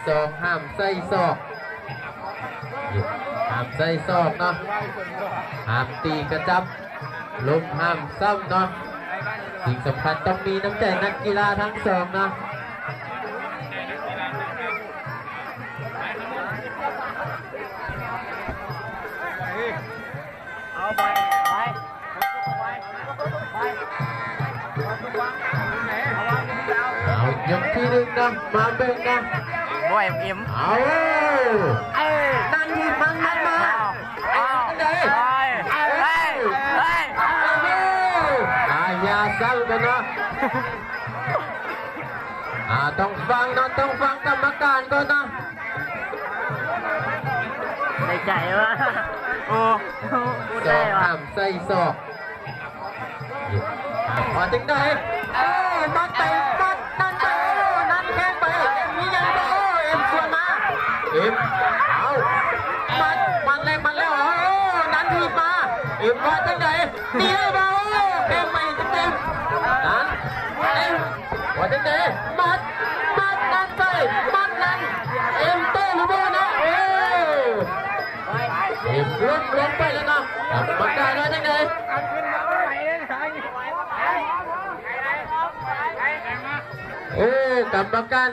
ສອງ ຫ້າມໃສ່ສອກ ຫ້າມໃສ່ສອກເນາະ ຫ້າມຕີກະຈັບ ລົມຫ້າມຊ້ຳເນາະ ສິ່ງສຳຄັນຕ້ອງມີນ້ຳໃຈນັກກິລາທັງສອງເນາະ. ເອົາ ຍົກທີໜຶ່ງນະ ມາເບິ່ງນະ ບໍ່ເອັມ ເອົາ ເອີ ນັ້ນທີ່ມັນ ມັນມາ ເອົາ ເອົາ ເອີ ເອີ ເອີ ອາ ຢ່າເສົ້າກັນເນາະ ອາ ຕ້ອງຟັງເນາະ ຕ້ອງຟັງກຳມະການກ່ອນເນາະ. ໃນໃຈວ່າ ໂອ້ ສອກ ຫ້າມໃສ່ສອກ ວ່າຈັ່ງໃດ ເອີ ມັດໄປ ມັດນັ້ນໄປ ໂອ້ ນັ້ນແຂ້ງໄປ ເອັມມີຫຍັງບໍ່ ເອັມສວນມາ ເອັມ ເອົາ ມັດ ມັດແລ້ວ ມັດແລ້ວ ໂອ້ ນັ້ນຖີບມາ ເອັມວ່າຈັ່ງໃດ ຕີໄດ້ບໍ່ ໂອ້ ແຂ້ງໄປເຕັມໆ ນັ້ນ ເອັມ ວ່າຈັ່ງໃດ ໝັດ ໝັດນັ້ນໃສ່ ໝັດນັ້ນ ເອັມໂຕ້ຫຼືບໍ່ນະ ເອີ ເອັມລົ້ມລົງໄປແລ້ວນະ ກຳມະການວ່າຈັ່ງໃດ ເອີ ກຳມະການ